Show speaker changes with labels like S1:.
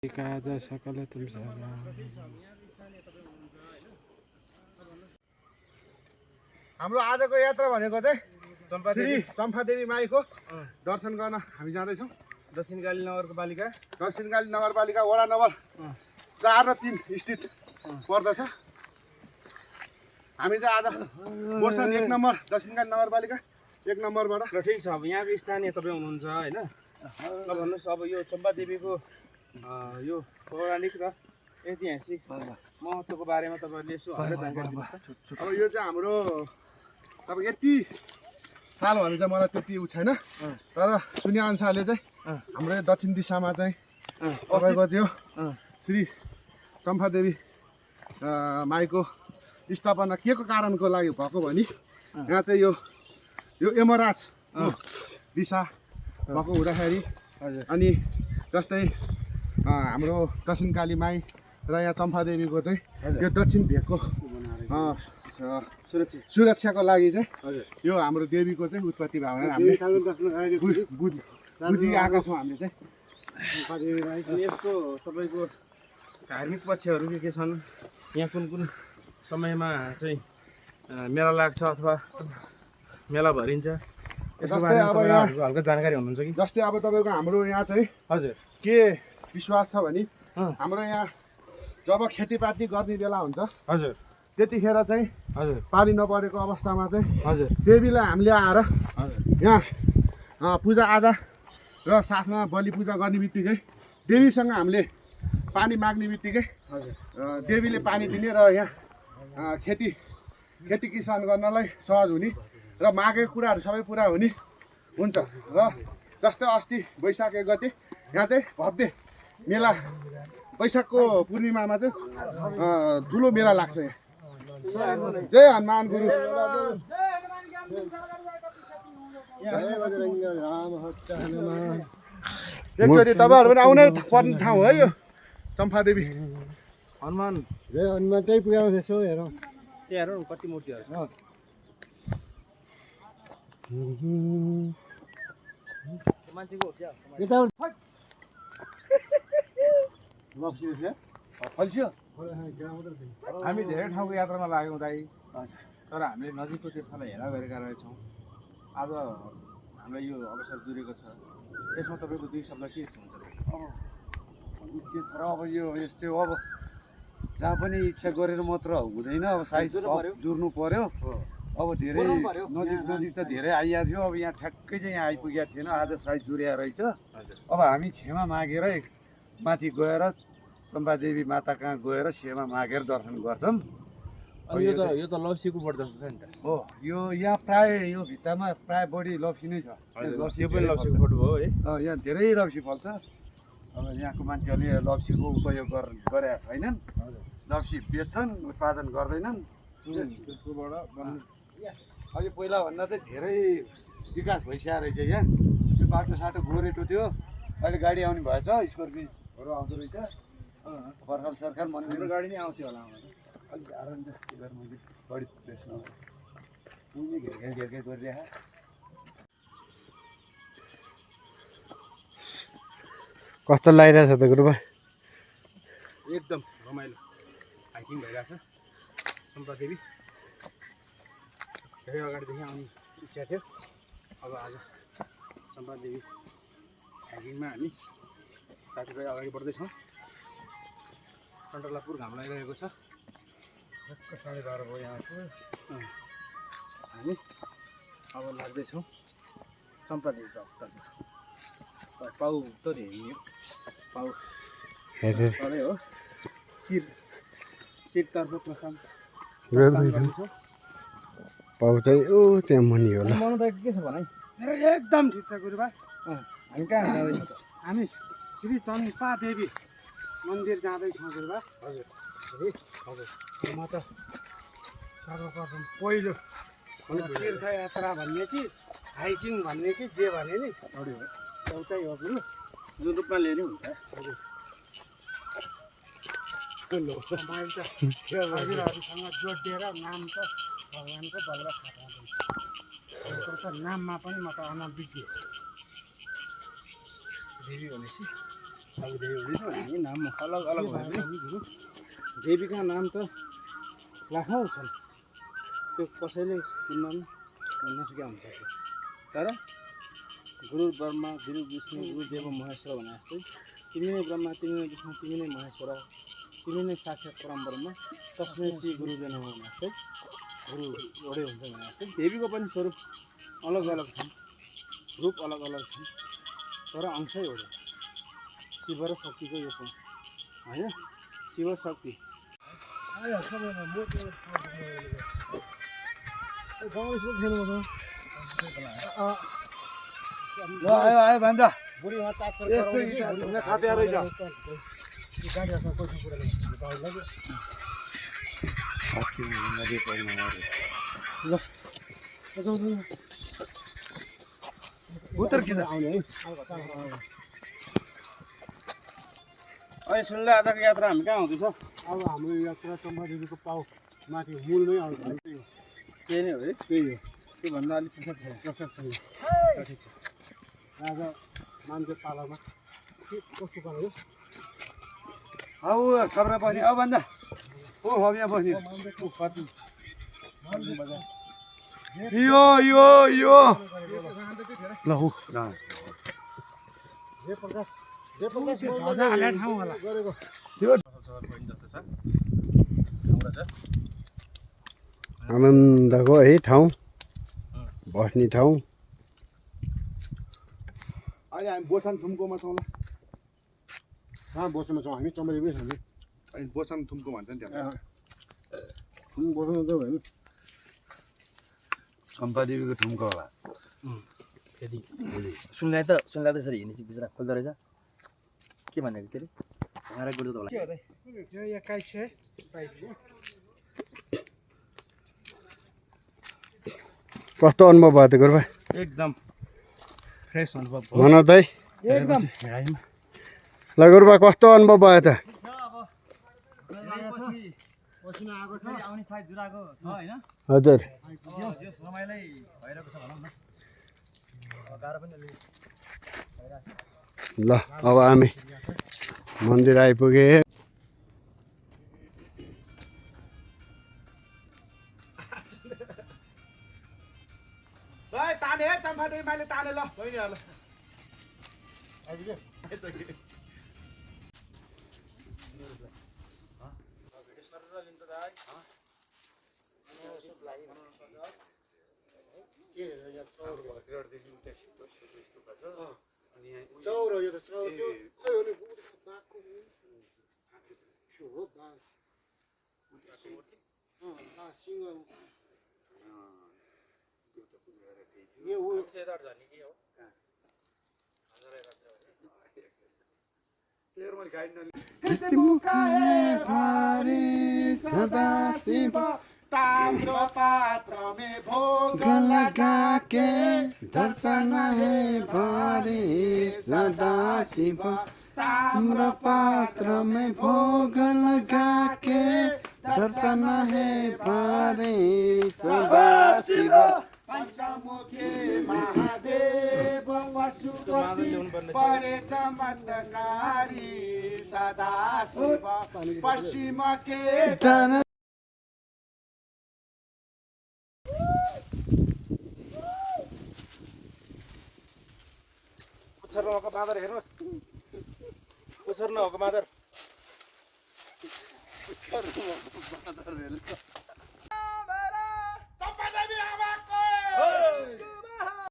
S1: आज सकल
S2: हाम्रो आजको यात्रा भनेको चाहिँ श्री चम्पादेवी माईको दर्शन गर्न हामी जाँदैछौँ।
S1: दक्षिणकाली नगरपालिका
S2: वडा नम्बर 4 र 3 स्थित पर्दछ। हामी चाहिँ आज बोर्सन 1 नम्बर दक्षिणकाली नगरपालिका 1 नम्बरबाट।
S1: ल ठिक छ, अब यहाँको स्थानीय तपाईँ हुनुहुन्छ होइन, ल भन्नुहोस् अब यो चम्पादेवीको यो पौराणिक र ऐतिहासिक महत्त्वको बारेमा तपाईँहरूले यसो हल्का जानकारी दिनुहोस् त।
S2: अब यो चाहिँ हाम्रो अब यति साल भने चाहिँ मलाई त्यति उ छैन, तर सुने अनुसारले चाहिँ हाम्रो यो दक्षिण दिशामा चाहिँ तपाईँको चाहिँ श्री चम्पादेवी माईको स्थापना के को कारणको लागि भएको भने यहाँ चाहिँ यो यमराज दिशा भएको हुँदाखेरि अनि जस्तै हाम्रो दक्षिणकाली माई र यहाँ चम्पादेवीको चाहिँ यो दक्षिण भेगको सुरक्षाको लागि चाहिँ यो हाम्रो देवीको चाहिँ उत्पत्ति भयो भनेर हामीले बुझी आएका छौँ। हामीले चाहिँ
S1: अनि यसको तपाईँको धार्मिक पक्षहरू के छन्, यहाँ कुन कुन समयमा चाहिँ मेला लाग्छ अथवा मेला भरिन्छ, यसको बारेमा तपाईँहरूको हल्का जानकारी हुनुहुन्छ कि?
S2: जस्तै अब तपाईँको हाम्रो यहाँ चाहिँ
S1: हजुर
S2: के विश्वास छ भने हाम्रो यहाँ जब खेतीपाती गर्ने बेला हुन्छ
S1: हजुर
S2: त्यतिखेर चाहिँ
S1: हजुर
S2: पानी नपरेको अवस्थामा चाहिँ
S1: हजुर
S2: देवीलाई हामीले आएर
S1: हजुर
S2: यहाँ पूजाआजा र साथमा बलि पूजा गर्ने बित्तिकै देवीसँग हामीले पानी माग्ने बित्तिकै देवीले पानी दिने र यहाँ खेती किसान गर्नलाई सहज हुने र मागेको कुराहरू सबै पुरा हुने हुन्छ। र जस्तै अस्ति वैशाख 1 गते यहाँ चाहिँ भव्य मेला, वैशाखको पूर्णिमामा चाहिँ ठुलो मेला लाग्छ यहाँ। जय हनुमान गुरु। एकचोटि तपाईँहरू पनि आउनै पर्ने ठाउँ है यो चम्पादेवी।
S1: हनुमान
S2: जय हनुमान त्यही पुऱ्याउँछ यसो हेरौँ,
S1: त्यहाँ हेरौँ कति मूर्तिहरू छ। मान्छेको हो क्या
S3: फल्स्यो। हामी धेरै ठाउँको यात्रामा लाग्यौँ दाइ, तर हामीले नजिकको तीर्थलाई हेला गरेका रहेछौँ। आज हामीलाई यो अवसर जुरेको छ, यसमा तपाईँको 2 शब्द के हुन्छ?
S4: अब के छ र, अब यो यस्तै हो। अब जहाँ पनि इच्छा गरेर मात्र हुँदैन, अब साइज जुर्नु पर्यो। अब धेरै नजिक त धेरै आइएको थियो, अब यहाँ ठ्याक्कै चाहिँ यहाँ आइपुगेको थिएन, आज साइज जुर्या रहेछ। अब हामी क्षमा मागेरै माथि गएर चम्पादेवी माता कहाँ गएर सेवा मागेर दर्शन गर्छौँ।
S1: यो त लप्सीको बढ्दो छ नि त
S4: हो, यो यहाँ प्राय यो भित्तामा प्राय बढी लप्सी नै छ।
S1: त्यो पनि लप्सीको फोटो हो है।
S4: यहाँ धेरै लप्सी फल्छ। अब यहाँको मान्छेहरूले लप्सीको उपयोग गरेका छैनन्, लप्सी बेच्छन्, उत्पादन गर्दैनन्। त्यसकोबाट अहिले पहिलाभन्दा चाहिँ धेरै विकास भइसकेको रहेछ यहाँ। त्यो बाटो गोरेटो थियो, अहिले गाडी आउने भएछ, स्कर्पियोहरू आउँदो रहेछ। भर्खर सरकार मन्दिर
S1: गाडी नै आउँथ्यो होला
S4: अलिक गाह्रो नि त गाडी बेच्नु उनी घेर गरिरहेको।
S2: कस्तो लागिरहेछ त गुरुबा?
S1: एकदम रमाइलो हाइकिङ भइरहेछ चम्पादेवी। धेरै अगाडिदेखि आउने इच्छा थियो, अब आज चम्पादेवी हाइकिङमा हामी साथीभाइ अगाडि बढ्दैछौँ। सन्टलापुर घाम लागिरहेको छ,
S4: यसको 12:30 भयो यहाँको।
S1: हामी अब लाग्दैछौँ चम्पादेवी चौकतर्फ। पाउ त हेर्ने पाउ तलै हो, शिरतर्फ प्रशान्त गर्दैछौँ।
S2: पाउ चाहिँ त्यहाँ मुनि होला।
S1: मनोदय के छ भनाइ?
S2: एकदम ठिक छ गुरुबा।
S1: हामी कहाँ जाँदैछौँ त?
S2: हामी श्री चम्पादेवी मन्दिर जाँदैछौँ गुरुबा।
S1: हजुर हजुर
S2: म त सर्वप्रथम पहिलो तीर्थयात्रा भन्ने कि हाइकिङ भन्ने कि जे भने नि एउटै हो गुरु,
S1: जुन रूपमा लिएर हुन्छ।
S2: हजुर मैले त हजुरहरूसँग जोडिएर नाम त भगवान्को बल्ल थाहा पाउँदैन, त नाममा पनि म त अनभिज्ञ।
S1: देवी भनेपछि
S3: अब देवी नि नाम अलग अलग भए पनि देवीका नाम त लाखौँ छन् त्यो कसैले सुन्न नसकेका हुन्छ तर गुरु ब्रह्मा गुरु विष्णु गुरु देव महेश्वर भने जस्तै तिमी नै ब्रह्मा तिमी नै विष्णु तिमी नै महेश्वर तिमी नै साक्षात् परम ब्रह्म तस्मै श्री गुरुले नमः भने जस्तै गुरु एउटै हुन्छ भने जस्तै देवीको पनि स्वरूप अलग अलग छन् रूप अलग अलग छन् तर अंशै एउटा शिव र शक्तिको यो होइन शिव शक्ति
S4: आयो आयो भन्छ
S2: खाते रहेछ
S4: उत्तर किन
S3: अहिले सुनले आजको यात्रा हामी कहाँ हुँदैछ
S2: अब हाम्रो यात्रा चम्पादेवीको पाउ माथि मूल नै आउँछ
S3: त्यही नै हो है
S2: त्यही हो
S3: त्योभन्दा अलिक पछाडि छ
S2: प्रसाद छैन
S3: ठिक छ
S2: राजा मान्छे पालामा के कस्तो पाला हो
S4: औ छब्रा बस्ने औ भन्दा ओ हो यहाँ बस्ने यो यो यो ल हो
S2: गरेको
S5: आनन्दको है ठाउँ बस्ने ठाउँ
S2: अहिले हामी बोसान थुम्कोमा छौँ ल कहाँ बोसानमा छौँ हामी चम्पादेवी हामी
S1: अनि बोसाम थुम्को भन्छ नि त्यहाँ
S2: बोसानमा चाहिँ होइन
S4: चम्पादेवीको ठुम्को होला
S6: त्यति सुनलाई त यसरी हिँडेपछि बिचरा खोल्दो रहेछ के भनेको के अरे भाँडा गुड्दो होला
S5: कस्तो अनुभव भयो त गुरुबा
S3: एकदम फ्रेस अनुभव भयो
S5: भन त है
S3: एकदम
S5: ल गुरुबा कस्तो अनुभव भयो त
S6: आउने साइड जुराको छ होइन
S5: हजुर
S6: यो समयलाई भइरहेको छ भनौँ न गाह्रो पनि
S5: ल अब हामी मन्दिर आइपुगे
S2: ताने है चम्पादेवी मैले ताने ल बहिनीहरूलाई चौर यो त चौर त्यो खै हो नि बाघको त्यो हो बाघ सिंह ये वो
S5: सदा शिव
S2: ताम्रो पात्र में भोग
S5: लगा के दर्शन है भारी सदा शिव ताम्र पात्र में भोग लगा के दर्शन है भारी सदा शिव
S2: पंचमुखी महादेव पशुपति बड़े चमत्कारी सदा शिव पश्चिम के
S3: पुच्छर नभएको बाँदर हेर्नुहोस् पुच्छर नभएको बाँदर